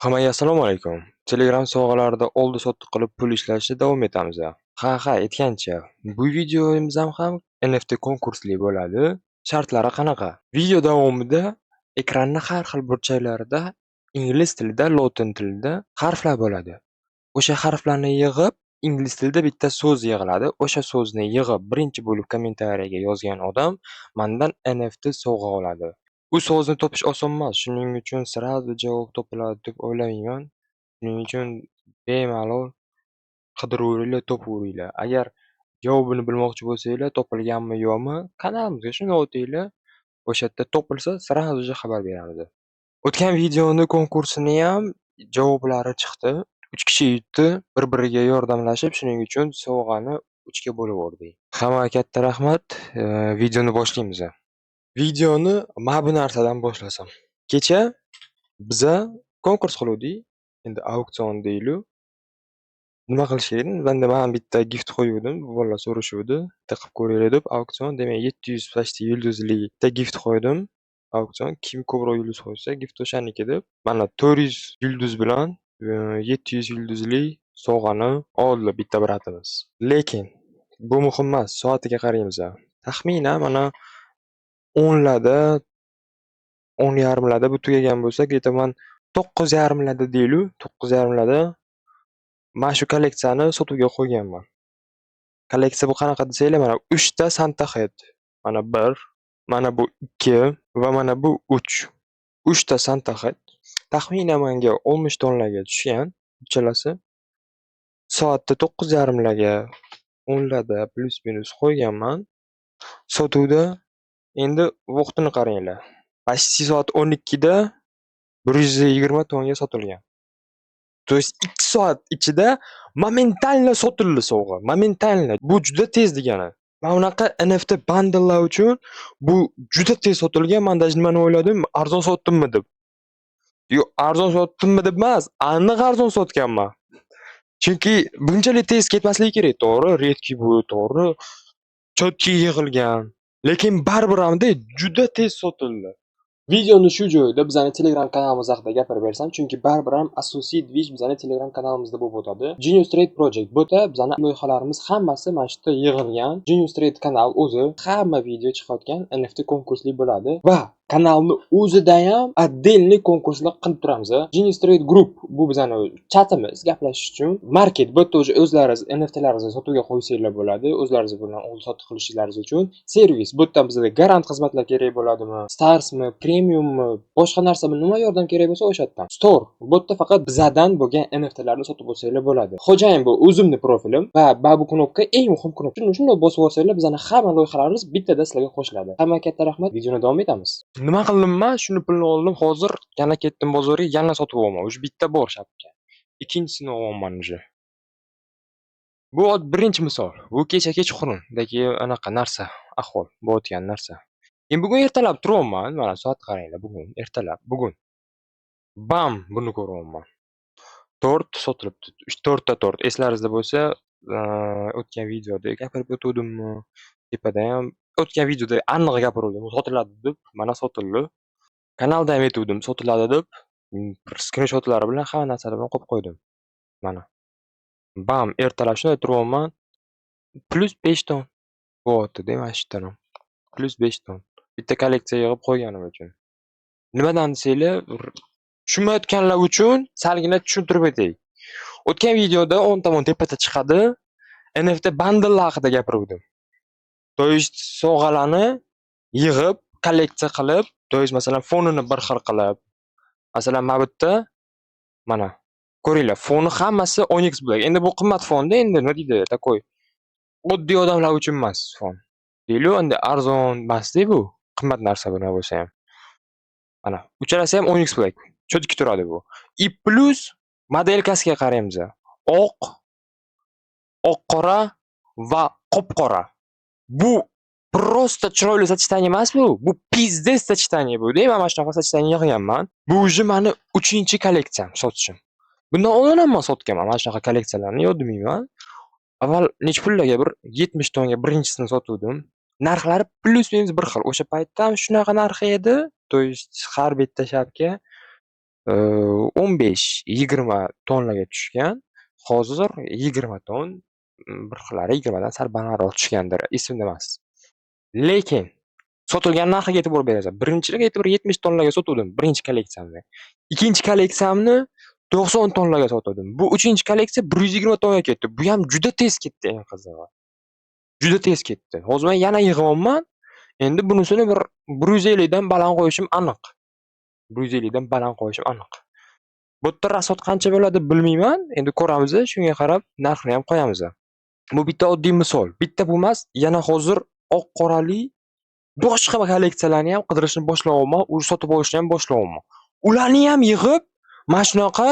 Hammaga assalomu alaykum. Telegram sovg'alarida oldi-sotdi qilib pul ishlashni davom etamiz. Ha, aytgancha, bu videomiz ham NFT konkursli bo'ladi. Shartlari qanaqa? Video davomida ekranni har xil burchaklarida ingliz tilida, lotin tilida harflar bo'ladi. O'sha harflarni yig'ib, ingliz tilida bitta so'z yig'iladi. O'sha so'zni yig'ib, birinchi bo'lib kommentariyaga yozgan odam mandan NFT sovg'a oladi. U so'zni topish oson emas, shuning uchun сразу javob topiladi deb o'ylamayman. Shuning uchun bemalol qidiraveringlar, topaveringlar. Agar javobini bilmoqchi bo'lsanglar, topilganmi yo'qmi, kanalimizga shuni o'tinglar. O'sha yerda topilsa, сразу же xabar beramiz. O'tgan videoni konkursiniyam javoblari chiqdi. 3 kishi yutdi, bir-biriga yordamlashib, shuning uchun sovg'ani 3 ga bo'lib yubordik. Hammaga katta rahmat. Videoni boshlaymiz. Videoni mana bu narsadan boshlasam. Kecha biza konkurs qiluvdik. Endi auksion deylu. Nima qilish kerak edi? Manda man bitta gift qo'yuvdim. Bu bolalar so'rashuvdi. Bitta qilib ko'raylik deb auksion. Demak, 700 почти yulduzli bitta gift qo'ydim. Auksion, kim ko'proq yulduz qo'ysa, gift o'shaniki deb. Mana, 400 yulduz bilan 700 yulduzli sovg'ani oldi bitta брат imiz. Lekin bu muhim emas. Soatiga qaraymiz. Taxminan mana 10larda, 10:30larda bu tugagan bo'lsa, где-то man 9:30larda deylik, 9:30larda mana shu kolleksiyani sotuvga qo'yganman. Kolleksiya bu qanaqa desanglar, mana 3 ta Santa Hat. Mana 1, mana bu 2 va mana bu 3. 3 ta Santa Hat. Taxminan menga 60 tonnaga tushgan uchalasi. Soatda 9:30larga, 10larda плюс-минус qo'yganman. Sotuvda endi vaqtini qaranglar. Почти soat 12da 120 tonga sotilgan. То есть 2 soat ichida моментально sotildi sovg'a. Моментально. Bu juda tez degani. Mana bunaqa NFT bundlelar uchun bu juda tez sotilgan. Man даже nimani o'yladim, arzon sotdimmi deb. Yo'q, arzon sotdimmi deb emas, aniq arzon sotganman. Chunki bunchalik tez ketmasligi kerak. To'g'ri, редкий bu, to'g'ri, чётко yig'ilgan. Lekin baribir hamda juda tez sotildi. Videoni shu joyida bizani Telegram kanalimiz haqida gapirib bersam, chunki baribir ham asosiy движ bizani Telegram kanalimizda bo'lib o'tadi. Genius Trade Project, bu yerda bizani loyihalarimiz hammasi mana shu yerda yig'ilgan. Genius Trade kanal o'zi hamma video chiqayotgan NFT konkursli bo'ladi va kanalni o'zida ham отдельный konkurslar qilib turamiz. Genius Trade Group, bu bizani chatimiz gaplashish uchun. Market, bu yerda уже o'zlaringiz NFTlaringizni sotuvga qo'ysanglar bo'ladi, o'zlaringiz bilan oldi-sotdi qilishingiz uchun. Servis, bu yerdan bizga garant xizmatlar kerak bo'ladimi, Starsmi, Premiummi, boshqa narsami, nima yordam kerak bo'lsa, o'sha yerdan. Store, bu yerda faqat bizadan bo'lgan NFTlarni sotib olsanglar bo'ladi. Xo'jayin, bu o'zimni profilim va bu knopka eng muhim knopka. Shuni shundoq bosib yuborsanglar, bizani hamma loyihalarimiz bittada sizlarga qo'shiladi. Hammaga katta rahmat. Videoni davom etamiz. Nima qildim man? Shuni pulini oldim. Hozir yana ketdim bozorga, yana sotib olaman. Уже bitta bor shapka. Ikkinchisini olyapman уже. Bu birinchi misol. Bu kecha kechqurundagi anaqa narsa, ahvol, bo'layotgan narsa. Endi bugun ertalab turyapman, mana soat qaranglar, bugun ertalab, bugun. Bam, buni ko'ryapman. Tort sotilibdi. 3-4 ta tort. Eslaringizda bo'lsa, o'tgan videoda gapirib o'tuvdimmi? Tepada ham o'tgan videoda aniq gapiruvdim, sotiladi deb, mana sotildi. Kanalda ham aytuvdim, sotiladi deb, skrinshotlari bilan, hamma narsasi bilan qo'yib qo'ydim. Mana. Bam, ertalab shunday turyapman. Плюс 5 ton bo'lyapti-da mana shu yerdan ham. Плюс 5 ton. Bitta kolleksiya yig'ib qo'yganim uchun. Nimadan desanglar, tushunmayotganlar uchun salgina tushuntirib o'tay. O'tgan videoda o'ng tomon tepada chiqadi. NFT bundle haqida gapiruvdim. То есть sovg'alarni yig'ib, kolleksiya qilib, то есть masalan, fonini bir xil qilib, masalan, mana bu yerda mana ko'ringlar, foni hammasi Onyx Black. Endi bu qimmat fonda, endi nima deydi, такой oddiy odamlar uchun emas fon. Deylik, endi arzon emas-da bu. Qimmat narsa bu nima bo'lsa ham. Mana, uchalasi ham Onyx Black. Чётко turadi bu. И плюс моделькasiga qaraymiz. Oq, oq-qora va qop-qora. Bu просто chiroyli сочетание emas bu. Bu пиздец сочетание bu-da. Men mana shunaqa сочетание yig'ganman. Bu уже mani 3-kolleksiyam sotishim. Bundan oldin ham man sotganman mana shunaqa kolleksiyalarni, yo'q demayman. Avval necha pullarga, bir 70 tonga birinchisini sotuvdim. Narxlari плюс-минус bir xil. O'sha paytda ham shunaqa narx edi. То есть har bitta shapka 15-20 tonnaga tushgan. Hozir 20 ton, bir xillari 20 dan sal balandroq tushgandir, esimda emas. Lekin sotilgan narxiga e'tibor berasan. Birinchilik bir 70 tonnaga sotuvdim birinchi kolleksiyamni. Ikkinchi kolleksiyamni 90 tonnaga sotuvdim. Bu uchinchi kolleksiya 120 tonga ketdi. Bu ham juda tez ketdi, eng qizig'i. Juda tez ketdi. Hozir men yana yig'yapman. Endi bunisini bir 150 dan baland qo'yishim aniq. 150 dan baland qo'yishim aniq. Bu yerda расход qancha bo'ladi, bilmayman. Endi ko'ramiz, shunga qarab narxini ham qo'yamiz. Bu bitta oddiy misol. Bitta bu emas, yana hozir oq-qorali boshqa kolleksiyalarni ham qidirishni boshlayapman, уже sotib olishni ham boshlayapman. Ularni ham yig'ib, mana shunaqa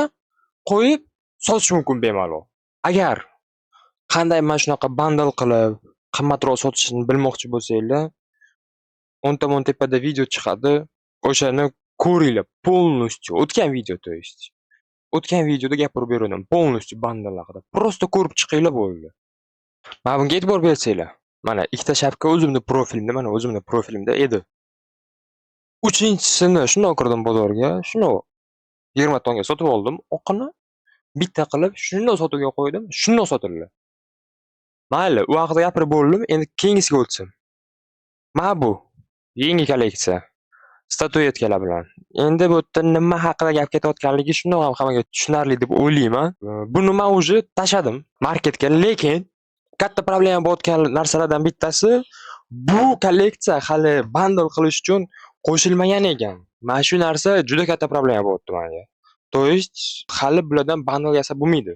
qo'yib sotish mumkin bemalol. Agar qanday mana shunaqa bundle qilib, qimmatroq sotishni bilmoqchi bo'lsanglar, o'ng tomon tepada video chiqadi. O'shani ko'ringlar полностью. O'tgan video, то есть. O'tgan videoda gapirib bergandim полностью bundle haqida. Просто ko'rib chiqinglar, bo'ldi. Mana bunga e'tibor bersanglar. Mana ikkita shapka o'zimni profilimda, mana o'zimni profilimda edi. Uchinchisini shundoq kirdim bozorga, shundoq 20 tonga sotib oldim oqini. Bitta qilib shundoq sotuvga qo'ydim, shundoq sotildi. Mayli, u haqida gapirib bo'ldim, endi keyingisiga o'tsin. Mana bu yangi kolleksiya. Statuetkalar bilan. Endi bu yerda nima haqida gap ketayotganligi shundoq ham hammaga tushunarli deb o'ylayman. Buni men уже tashladim marketga, lekin katta problema bo'layotgan narsalardan bittasi, bu kolleksiya hali bundle qilish uchun qo'shilmagan ekan. Mana shu narsa juda katta problema bo'lyapti menga. То есть hali bulardan bundle yasab bo'lmaydi.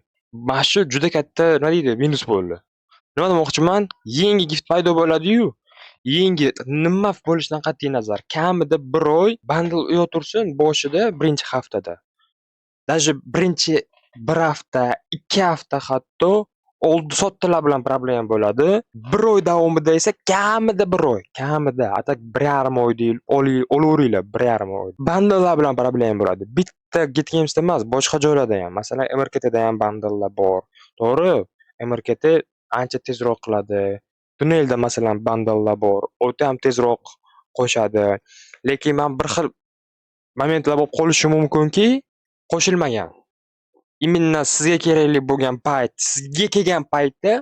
Mana shu juda katta, nima deydi, minus bo'ldi. Nima demoqchiman? Yangi gift paydo bo'ladi-yu, yangi nima bo'lishidan qat'iy nazar, kamida 1 oy bundle u yoq tursin boshida, birinchi haftada. Даже birinchi 1 hafta, 2 hafta hatto oldi-sotdilar bilan problema bo'ladi. 1 oy davomida esa kamida 1 oy, kamida, а так 1,5 oy deyil olaveringlar, 1,5 oy. Bundlelar bilan problema bo'ladi. Bitta Getgems'da emas, boshqa joylarda ham. Masalan, MRKTda ham bundlelar bor. To'g'ri, MRKT ancha tezroq qiladi. Tunnelda, masalan, bundlelar bor. U yerda ham tezroq qo'shadi. Lekin man bir xil momentlar bo'lib qolishi mumkinki, qo'shilmagan. Именно sizga kerakli bo'lgan payt, sizga kelgan paytda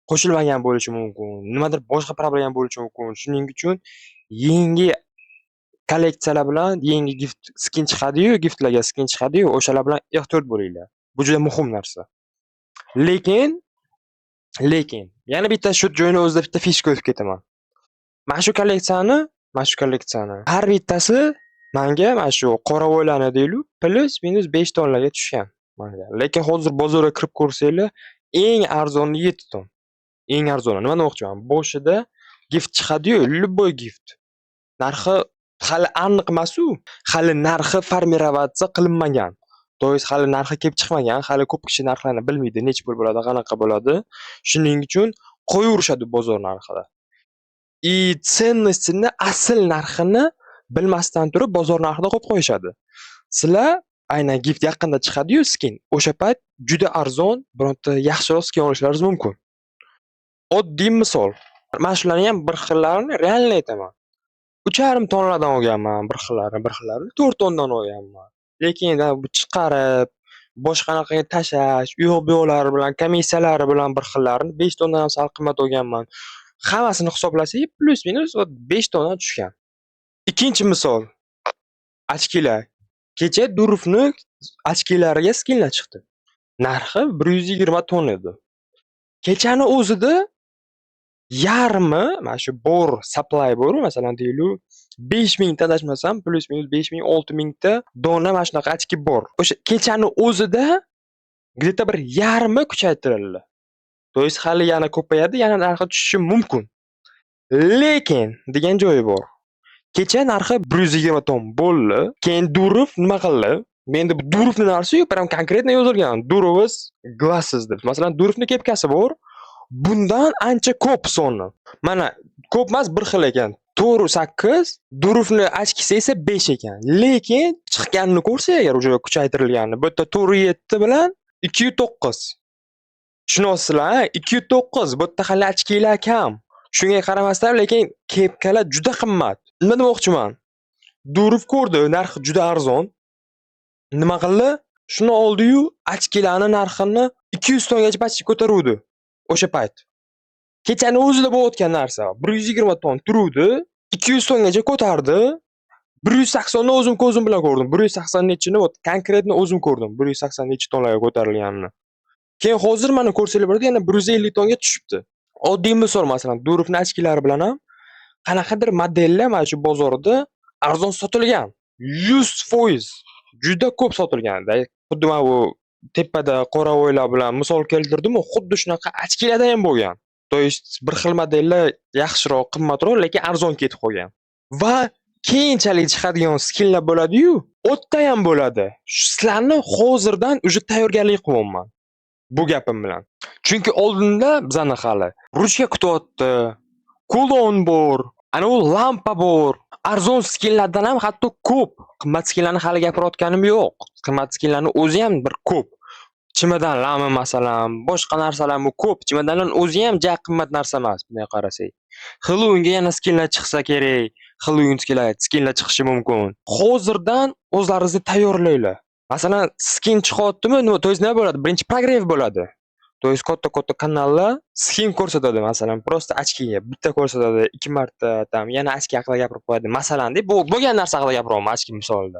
qo'shilmagan bo'lishi mumkin. Nimadir boshqa problema bo'lishi mumkin. Shuning uchun yangi kolleksiyalar bilan yangi gift skin chiqadi-yu, giftlarga skin chiqadi-yu, o'shalar bilan ehtiyot bo'linglar. Bu juda muhim narsa. Lekin yana bitta shu joyni o'zida bitta фишка o'tib ketaman. Mana shu kolleksiyani har bittasi manga mana shu qoravoylarni deylik, плюс-минус 5 tonnaga tushgan manga. Lekin hozir bozorga kirib ko'rsanglar, eng arzoni 7 ton. Eng arzoni. Nima demoqchiman? Boshida gift chiqadi-yu, любой gift. Narxi hali aniq emas-u, hali narxi формироваться qilinmagan. То есть hali narxi kelib chiqmagan, hali ko'p kishi narxlarni bilmaydi, necha pul bo'ladi, qanaqa bo'ladi. Shuning uchun qo'yaverishadi bozor narxida. И ценность ini, asl narxini bilmasdan turib bozor narxida qo'yib qo'yishadi. Sizlar aynan gift yaqinda chiqadi-yu skin, o'sha payt juda arzon bironta yaxshiroq skin olishlaringiz mumkin. Oddiy misol. Mana shularni ham bir xillarini реально aytaman. 3,5 tonnadan olganman bir xillarini, bir xillarini 4 tondan olganman. Lekin bu chiqarib, boshqanaqaga tashlash, u yoq bu yoqlari bilan, komissiyalari bilan bir xillarini 5 tondan ham sal qimmat olganman. Hammasini hisoblasak, плюс-минус вот 5 tondan tushgan. Ikkinchi misol. Очки lar. Kecha Durovni очки lariga skinlar chiqdi. Narxi 120 ton edi. Kechani o'zida yarmi mana shu bor supply bor, masalan, deylik, 5000 ta, adashmasam, плюс-минус 5000, 6000 ta dona mana shunaqa очки bor. O'sha kechani o'zida где-то bir yarmi kuchaytirildi. То есть hali yana ko'payadi, yana narxi tushishi mumkin. Lekin degan joyi bor. Kecha narxi 120 ton bo'ldi. Keyin Durov nima qildi? Menda bu Durovni narxi-yu, прям конкретно yozilgan. Durov's glasses deb. Masalan, Durovni kepkasi bor. Bundan ancha ko'p soni. Mana ko'p emas, bir xil ekan. 4 8, Durovni очки si esa 5 ekan. Lekin chiqqanini ko'rsak agar, уже kuchaytirilganini, bu yerda 4,7 bilan 2,9. Tushunyapsizlar, a? 2,9. Bu yerda hali очки lar kam. Shunga qaramasdan, lekin kepkalar juda qimmat. Nima demoqchiman? Durov ko'rdi, narxi juda arzon. Nima qildi? Shuni oldi-yu, очки larni narxini 200 tongacha почти ko'taruvdi o'sha payt. Kechani o'zida bo'layotgan narsa. 120 ton turuvdi, 200 tongacha ko'tardi. 180 ni o'zim ko'zim bilan ko'rdim. 180 nechini, вот конкретно o'zim ko'rdim. 180 nechi tonlarga ko'tarilganini. Keyin hozir mana ko'rsanglar bo'ladi, yana 150 tonga tushibdi. Oddiy misol, masalan, Durovni очки lari bilan ham qanaqadir modellar mana shu bozorda arzon sotilgan. 100% juda ko'p sotilgan. Xuddi mana bu tepada qoravoylar bilan misol keltirdim-u, xuddi shunaqa очки larda ham bo'lgan. То есть bir xil modellar yaxshiroq, qimmatroq, lekin arzon ketib qolgan. Va keyinchalik chiqadigan skinlar bo'ladi-yu, u yerda ham bo'ladi. Sizlarni hozirdan уже tayyorgarlik qilyapman bu gapim bilan. Chunki oldinda bizani hali ruchka kutyapti, кулон bor, ana u lampa bor. Arzon skinlardan ham hatto ko'p. Qimmat skinlarni hali gapirayotganim yo'q. Qimmat skinlarni o'zi ham bir ko'p. Chemodanlarmi, masalan, boshqa narsalarmi, ko'p. Chemodanlarning o'zi ham ja qimmat narsa emas, bunday qarasak. Halloweenga yana skinlar chiqsa kerak. Halloween skinlar chiqishi mumkin. Hozirdan o'zlaringizni tayyorlanglar. Masalan, skin chiqyaptimi, nima, то есть nima bo'ladi? Birinchi прогрев bo'ladi. То есть katta-katta kanallar skin ko'rsatadi, masalan, просто очки ga bitta ko'rsatadi, ikki marta, там yana очки haqida gapirib qo'yadi. Masalan, bu bo'lgan narsa haqida gapiryapman очки misolida.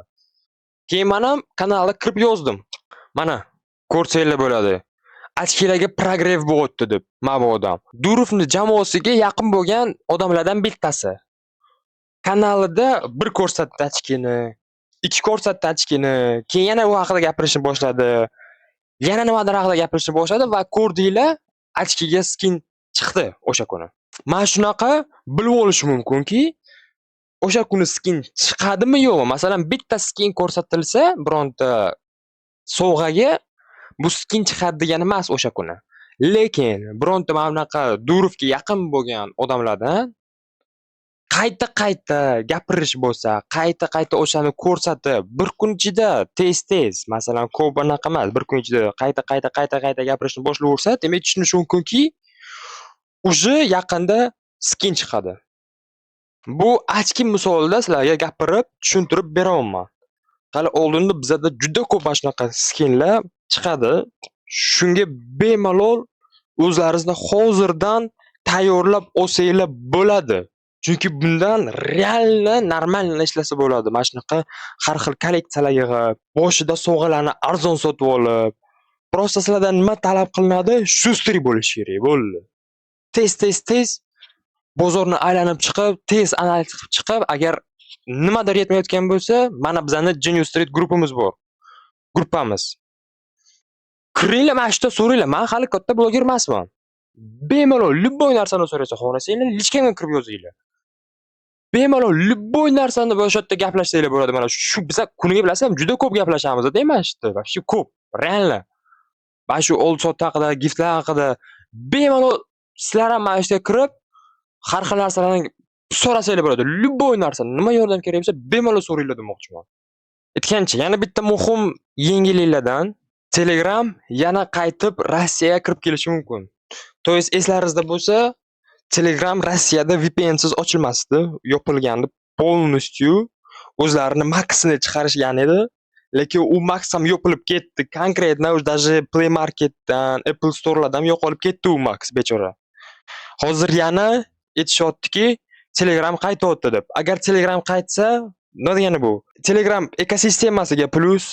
Keyin men ham kanalga kirib yozdim. Mana, ko'rsanglar bo'ladi. Очки larga прогрев bo'lyapti deb, mana bu odam. Durovni jamoasiga yaqin bo'lgan odamlardan bittasi. Kanalida bir ko'rsatdi очки ni, ikki ko'rsatdi очки ni, keyin yana u haqida gapirishni boshladi. Yana nimadir haqida gapirishni boshladi va ko'rdinglar, очки ga skin chiqdi o'sha kuni. Mana shunaqa bilib olish mumkinki, o'sha kuni skin chiqadimi, yo'qmi? Masalan, bitta skin ko'rsatilsa bironta sovg'aga, bu skin chiqadi degani emas o'sha kuni. Lekin bironta mana bunaqa Durovga yaqin bo'lgan odamlardan qayta-qayta gapirish bo'lsa, qayta-qayta o'shani ko'rsatib, bir kun ichida tez-tez, masalan, ko'p anaqa emas, bir kun ichida qayta-qayta, qayta-qayta gapirishni boshlayversa, demak, tushunish mumkinki, уже yaqinda skin chiqadi. Bu очки misolida sizlarga gapirib, tushuntirib beryapman. Hali oldinda bizada juda ko'p mana shunaqa skinlar chiqadi. Shunga bemalol o'zlaringizni hozirdan tayyorlab olsanglar bo'ladi. Chunki bundan реально нормально ishlasa bo'ladi. Mana shunaqa har xil kolleksiyalar yig'ib, boshida sovg'alarni arzon sotib olib, просто sizlardan nima talab qilinadi? Шустрый bo'lish kerak, bo'ldi. Tez, tez, tez bozorni aylanib chiqib, tez analiz qilib chiqib, agar nimadir yetmayotgan bo'lsa, mana bizani Genius Street guruhimiz bor. Gruppamiz. Kiringlar, mana shu yerda so'ranglar. Men hali katta bloger emasman. Bemalol любой narsani so'rasa, xohlasanglar, личка mga kirib yozinglar. Bemalol любой narsani o'sha yerda gaplashsanglar bo'ladi. Mana shu biza kuniga, bilasizmi, juda ko'p gaplashamiz-da mana shu yerda. Вообще ko'p, реально. Mana shu oldi-sotdi haqida, giftlar haqida bemalol sizlar ham mana shu yerga kirib, har xil narsalarni so'rasanglar bo'ladi. Любой narsa, nima yordam kerak bo'lsa, bemalol so'ranglar demoqchiman. Aytgancha, yana bitta muhim yangiliklardan: Telegram yana qaytib Rossiyaga kirib kelishi mumkin. То есть eslaringizda bo'lsa, Telegram Rossiyada VPNsiz ochilmasdi, yopilgandi полностью. O'zlarini Maxini chiqarishgan edi. Lekin u Max ham yopilib ketdi. Конкретно даже Play Marketdan, Apple Store'lardan yo'qolib ketdi u Max, bechora. Hozir yana aytishyaptiki, Telegram qaytyapti deb. Agar Telegram qaytsa, nima degani bu? Telegram ekosistemasiga plyus,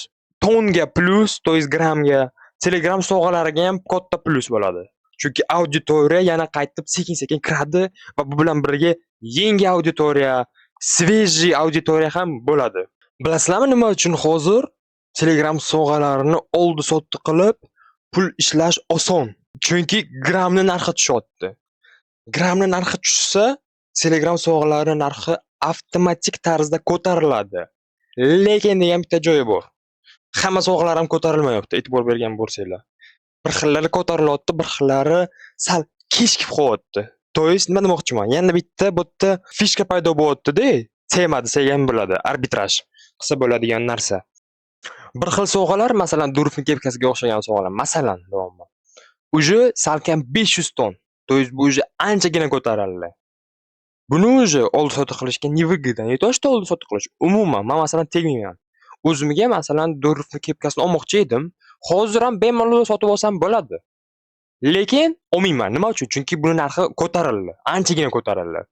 Tonga plyus, то есть Gramga, Telegram sovg'alariga ham katta plyus bo'ladi. Chunki auditoriya yana qaytib sekin-sekin kiradi va bu bilan birga yangi auditoriya, свежий auditoriya ham bo'ladi. Bilasizlarmi, nima uchun hozir Telegram sovg'alarini oldi-sotdi qilib pul ishlash oson? Chunki Gramni narxi tushyapti. Gramni narxi tushsa, Telegram sovg'alari narxi avtomatik tarzda ko'tariladi. Lekin degan bitta joyi bor. Hamma sovg'alar ham ko'tarilmayapti, e'tibor bergan bo'lsanglar. Bir xillari ko'tarilyapti, bir xillari sal kechikib qolyapti. То есть nima demoqchiman? Yana bitta bu yerda фишка paydo bo'lyapti-da, tema desak ham bo'ladi, arbitraj qilsa bo'ladigan narsa. Bir xil sovg'alar, masalan, Durovning kepkasiga o'xshagan sovg'alar, masalan, deyapman. Уже salkam 500 ton. То есть bu уже anchagina ko'tarildi. Buni уже oldi-sotdi qilishga невыгодно. Не то что oldi-sotdi qilish, umuman men, masalan, tegmayman. O'zimga, masalan, Durovni kepkasini olmoqchi edim. Hozir ham bemalol sotib olsam bo'ladi. Lekin olmayman. Nima uchun? Chunki buni narxi ko'tarildi. Anchagina ko'tarildi.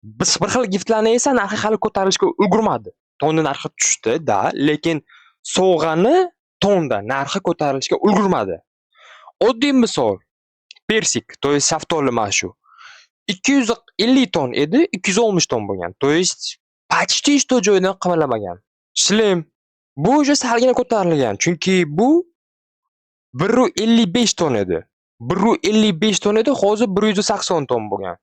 Biz bir xil giftlarni esa narxi hali ko'tarilishga ulgurmadi. Tonni narxi tushdi, да, lekin sovg'ani tonda narxi ko'tarilishga ulgurmadi. Oddiy misol, персик, то есть shaftoli mana shu. 250 ton edi, 260 ton bo'lgan. То есть почти что joyidan qimirlamagan. Шлем bu уже salgina ko'tarilgan, chunki bu 1.55 ton edi. 1.55 ton edi, hozir 180 ton bo'lgan.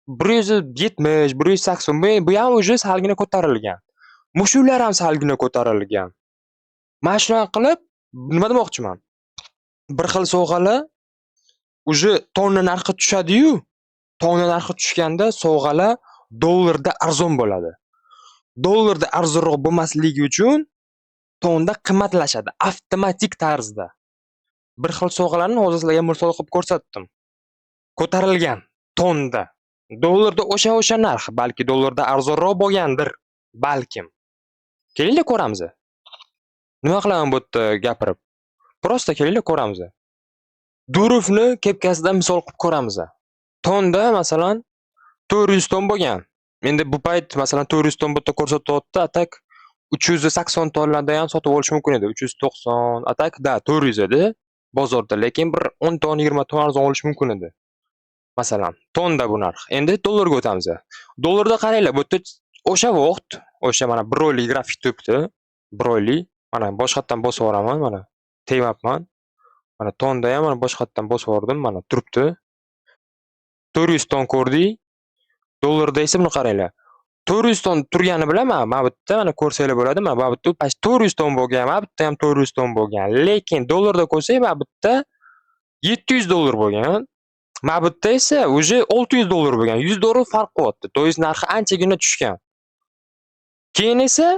170, 180, bu ham уже salgina ko'tarilgan. Mushuklar ham salgina ko'tarilgan. Mana shunaqa qilib, nima demoqchiman? Bir xil sovg'alar уже tonni narxi tushadi-yu, tonni narxi tushganda sovg'alar dollarda arzon bo'ladi. Dollarda arzonroq bo'lmasligi uchun tonda qimmatlashadi avtomatik tarzda. Bir xil sovg'alarni hozir sizlarga misol qilib ko'rsatdim. Ko'tarilgan tonda. Dollarda o'sha narx, balki dollarda arzonroq bo'lgandir, balkim. Kelinglar, ko'ramiz. Nima qilaman bu yerda gapirib? Просто kelinglar, ko'ramiz. Durovni kepkasidan misol qilib ko'ramiz. Tonda, masalan, 400 ton bo'lgan. Endi bu payt, masalan, 400 ton bu yerda ko'rsatyapti, а так 380 tonlarda ham sotib olish mumkin edi. 390, а так да, 400 edi bozorda, lekin bir 10 ton, 20 ton arzon olish mumkin edi. Masalan, tonda bu narx. Endi dollarga o'tamiz. Dollarda qaranglar, bu yerda o'sha vaqt, o'sha mana 1 oylik grafik turibdi. 1 oylik. Mana boshqatdan bosib yuboraman, mana tegmabman. Mana tonda ham mana boshqatdan bosib yubordim, mana turibdi. 400 ton ko'rdik. Dollarda esa buni qaranglar. 400 ton turgani bilan mana bu yerda mana ko'rsanglar bo'ladi. Mana bu yerda почти 400 ton bo'lgan, mana bu yerda ham 400 ton bo'lgan. Lekin dollarda ko'rsak, mana bu yerda 700 dollar bo'lgan. Mana bu yerda esa уже 600 dollar bo'lgan. 100 dollar farq qilyapti. То есть narxi anchagina tushgan. Keyin esa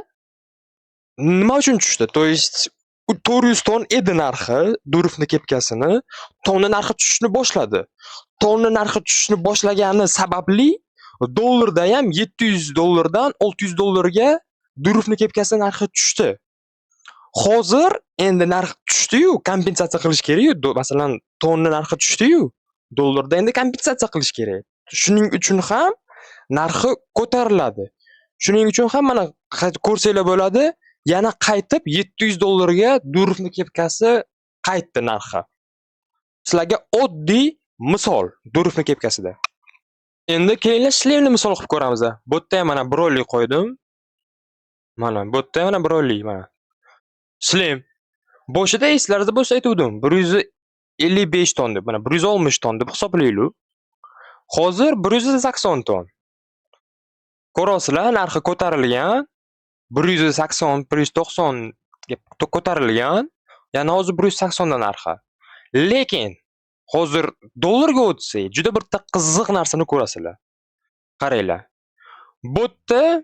nima uchun tushdi? То есть 400 ton edi narxi Durovni kepkasini. Tonni narxi tushishni boshladi. Tonni narxi tushishni boshlagani sababli dollarda ham 700 dollardan 600 dollarga Durovni kepkasi narxi tushdi. Hozir endi narx tushdi-yu, kompensatsiya qilish kerak-yu. Masalan, tonni narxi tushdi-yu, dollarda endi kompensatsiya qilish kerak. Shuning uchun ham narxi ko'tariladi. Shuning uchun ham mana ko'rsanglar bo'ladi, yana qaytib 700 dollarga Durovni kepkasi qaytdi narxi. Sizlarga oddiy misol Durovni kepkasida. Endi kelinglar, шлем ni misol qilib ko'ramiz. Bu yerda ham mana 1 oylik qo'ydim. Mana bu yerda mana 1 oylik mana. Шлем. Boshida esinglarda bo'lsa aytuvdim, 155 ton deb, mana 160 ton deb hisoblaylik. Hozir 180 ton. Ko'rasizlar, narxi ko'tarilgan. 180, 190 ga ko'tarilgan. Yana hozir 180 da narxi. Lekin hozir dollarga o'tsak, juda bitta qiziq narsani ko'rasizlar. Qaranglar. Bu yerda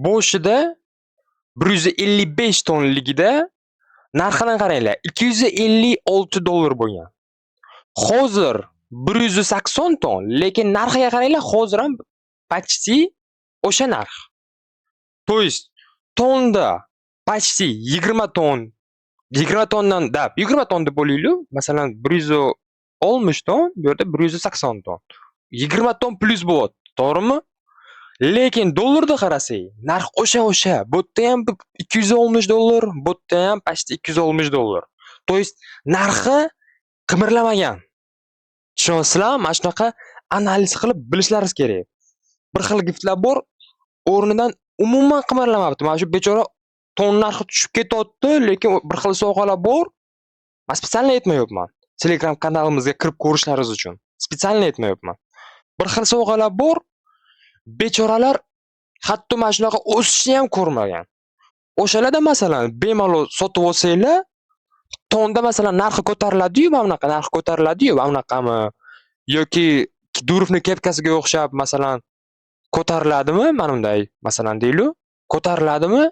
boshida 155 tonligida narxini qaranglar, 256 dollar bo'lgan. Hozir 180 ton, lekin narxiga qaranglar, hozir ham почти o'sha narx. То есть tonda почти 20 ton, 20 tondan да, 20 ton deb o'ylaylik. Masalan, 160 ton, bu yerda 180 ton. 20 ton plyus bo'lyapti, to'g'rimi? Lekin dollarda qarasak, narx o'sha-o'sha. Bu yerda ham 260 dollar, bu yerda ham почти 260 dollar. То есть narxi qimirlamagan. Tushunyapsizlarmi? Mana shunaqa analiz qilib bilishlaringiz kerak. Bir xil giftlar bor, o'rnidan umuman qimirlamabdi. Mana shu bechora ton narxi tushib ketyapti, lekin bir xil sovg'alar bor. Man специально aytmayapman. Telegram kanalimizga kirib ko'rishlaringiz uchun. Специально aytmayapman. Bir xil sovg'alar bor, bechoralar hatto mana shunaqa o'sishni ham ko'rmagan. O'shalarda, masalan, bemalol sotib olsanglar, tonda, masalan, narxi ko'tariladi-yu, mana bunaqa narxi ko'tariladi-yu, mana bunaqami yoki Durovni kepkasiga o'xshab, masalan, ko'tariladimi, mana bunday, masalan, deylik, ko'tariladimi,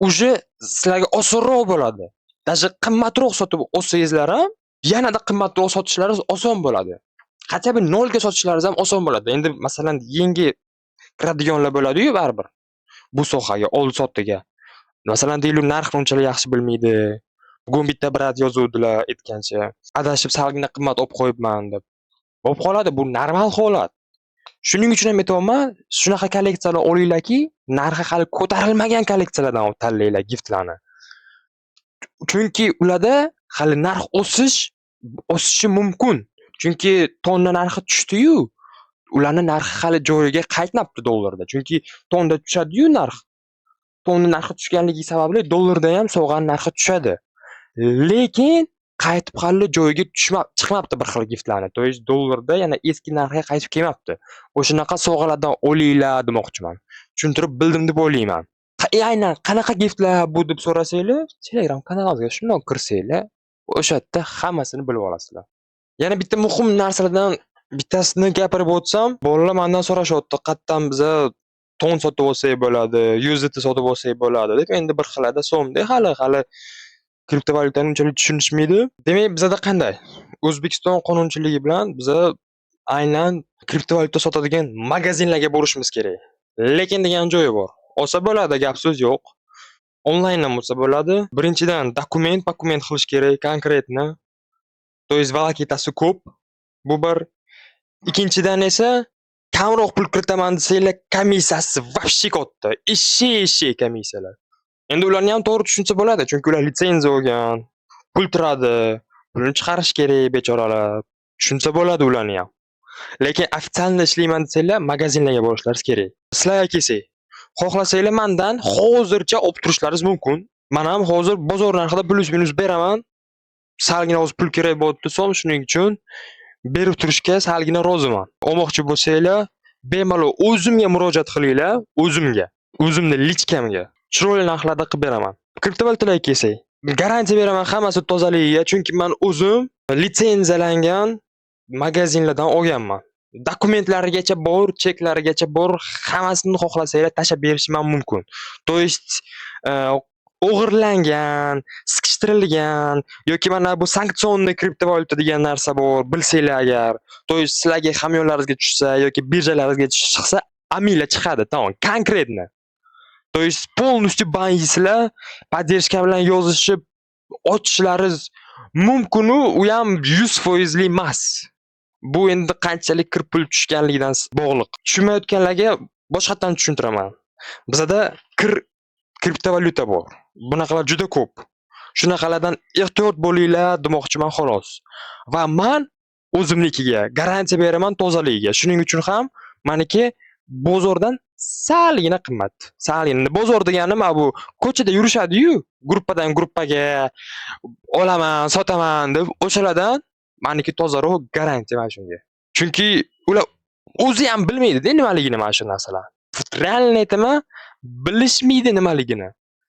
уже sizlarga osonroq bo'ladi. Даже qimmatroq sotib olsangizlar ham, yanada qimmatroq sotishlaringiz oson bo'ladi. Хотя бы nolga sotishlaringiz ham oson bo'ladi. Endi, masalan, yangi kiradiganlar bo'ladi-yu baribir bu sohaga, oldi-sotdiga. Masalan, deylik, narxni unchalik yaxshi bilmaydi. Bugun bitta брат yozuvdilar aytgancha, adashib salgina qimmat olib qo'yibman deb. Bo'lib qoladi, bu normal holat. Shuning uchun ham aytyapman, shunaqa kolleksiyalar olinglarki, narxi hali ko'tarilmagan kolleksiyalardan olib tanlanglar giftlarni. Chunki ularda hali narx o'sishi mumkin. Chunki tonna narxi tushdi-yu, ularni narxi hali joyiga qaytmabdi dollarda. Chunki tonda tushadi-yu narx. Tonni narxi tushganligi sababli dollarda ham sovg'ani narxi tushadi. Lekin qaytib hali joyiga chiqmabdi bir xil giftlarni. То есть dollarda yana eski narxiga qaytib kelmabdi. O'shanaqa sovg'alardan olinglar demoqchiman. Tushuntirib bildim deb o'ylayman. Aynan qanaqa giftlar bu deb so'rasanglar, Telegram kanalimizga shundoq kirsanglar, o'sha yerda hammasini bilib olasizlar. Yana bitta muhim narsalardan bittasini gapirib o'tsam, bolalar mandan so'rashyapti, qayerdan biza ton sotib olsak bo'ladi, USDT sotib olsak bo'ladi deb. Endi bir xilada so'mda hali kriptovalyutani unchalik tushunishmaydi. Demak, bizada qanday? O'zbekiston qonunchiligi bilan biza aynan kriptovalyuta sotadigan magazinlarga borishimiz kerak. Lekin degan joyi bor. Olsa bo'ladi, gap so'z yo'q. Onlayn ham olsa bo'ladi. Birinchidan dokument qilish kerak конкретно. То есть волокита si ko'p. Bu bir. Ikkinchidan esa kamroq pul kiritaman desanglar, komissiyasi вообще katta. Eshak-eshak komissiyalar. Endi ularni ham to'g'ri tushunsa bo'ladi, chunki ular litsenziya olgan, pul turadi, pulni chiqarish kerak bechoralar. Tushunsa bo'ladi ularni ham. Lekin официально ishlayman desanglar, magazinlarga borishlaringiz kerak. Sizlarga kelsak, xohlasanglar mandan hozircha olib turishlaringiz mumkin. Men ham hozir bozor narxida плюс-минус beraman. Salgina hozir pul kerak bo'lyapti so'm, shuning uchun berib turishga salgina roziman. Olmoqchi bo'lsanglar, bemalol o'zimga murojaat qilinglar, o'zimga, o'zimni личка mga. Chiroyli narxlarda qilib beraman. Kriptovalyutalarga kelsak, garantiya beraman hammasi tozaligiga, chunki men o'zim litsenziyalangan magazinlardan olganman. Dokumentlarigacha bor, cheklarigacha bor, hammasini xohlasanglar tashlab berishim ham mumkin. То есть o'g'irlangan, siqishtirilgan yoki mana bu санкционный kriptovalyuta degan narsa bor, bilsanglar agar. То есть sizlarga hamyonlaringizga tushsa yoki birjalaringizga chiqsa, amila chiqadi, tamom, конкретно. То есть полностью ban yeysizlar, поддержка bilan yozishib ochishlaringiz mumkin-u, u ham 100% emas. Bu endi qanchalik kir pul tushganligidan bog'liq. Tushunmayotganlarga boshqatdan tushuntiraman. Bizada kir kriptovalyuta bor. Bunaqalar juda ko'p. Shunaqalardan ehtiyot bo'linglar demoqchiman xolos. Va man o'zimnikiga garantiya beraman tozaligiga. Shuning uchun ham maniki bozordan salgina qimmat. Salgina. Bozor deganim bu ko'chada yurishadi-yu, gruppadan gruppaga olaman, sotaman deb, o'shalardan maniki tozaroq, garantiya mana shunga. Chunki ular o'zi ham bilmaydi-da nimaligini mana shu narsalar. Реально aytaman, bilishmaydi nimaligini.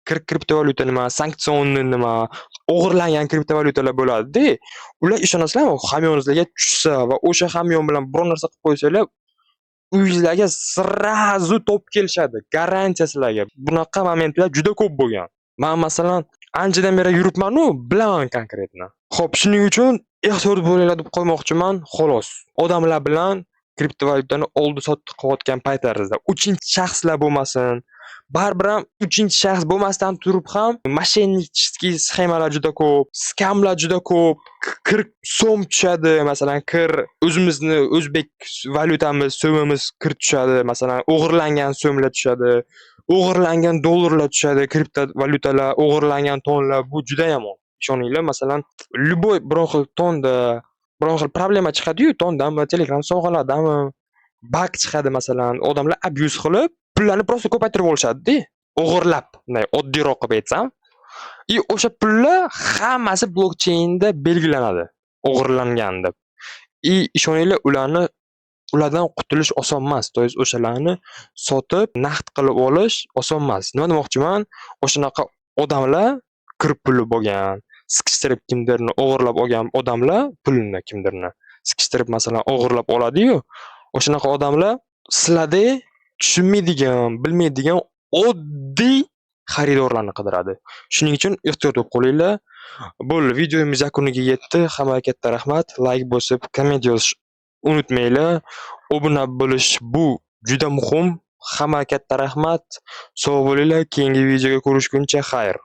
Kriptovalyuta nima, санкционный nima, o'g'irlangan kriptovalyutalar bo'ladi-da. Ular, ishonasizlarmi, hamyoningizlarga tushsa va o'sha hamyon bilan biror narsa qilib qo'ysanglar, uyingizlarga сразу topib kelishadi. Garantiya sizlarga. Bunaqa momentlar juda ko'p bo'lgan. Man masalan anchadan beri yuribman-u, bilaman конкретно. Xo'p, shuning uchun ehtiyot bo'linglar deb qo'ymoqchiman, xolos. Odamlar bilan kriptovalyutani oldi-sotdi qilayotgan paytlaringizda uchinchi shaxslar bo'lmasin. Baribir ham uchinchi shaxs bo'lmasdan turib ham мошеннический sxemalar juda ko'p, skamlar juda ko'p. Kir so'm tushadi, masalan, kir o'zimizni o'zbek valyutamiz, so'mimiz kir tushadi, masalan, o'g'irlangan so'mlar tushadi, o'g'irlangan dollarlar tushadi, kriptovalyutalar, o'g'irlangan tonlar, bu juda yomon. Ishoninglar, masalan, любой biron xil tonda biron xil problema chiqadi-yu, tondami, Telegram sovg'alardami, баг chiqadi masalan, odamlar abuse qilib, pullarni просто ko'paytirib olishadi-da, o'g'irlab, bunday oddiyroq qilib aytsam. И o'sha pullar hammasi blokcheynda belgilanadi, o'g'irlangan deb. И ishoninglar, ulardan qutulish oson emas. То есть o'shalarni sotib, naqd qilib olish oson emas. Nima demoqchiman? O'shanaqa odamlar kir puli bo'lgan, siqishtirib kimdirni o'g'irlab olgan odamlar pulini kimdirni siqishtirib, masalan, o'g'irlab oladi-yu, o'shanaqa odamlar sizlardek tushunmaydigan, bilmaydigan oddiy xaridorlarni qidiradi. Shuning uchun ehtiyot bo'lib qolinglar. Bo'ldi, videomiz yakuniga yetdi. Hammaga katta rahmat. Layk bosib, komment yozish unutmanglar. Obuna bo'lish bu juda muhim. Hammaga katta rahmat. Sog' bo'linglar. Keyingi videoga ko'rishguncha xayr.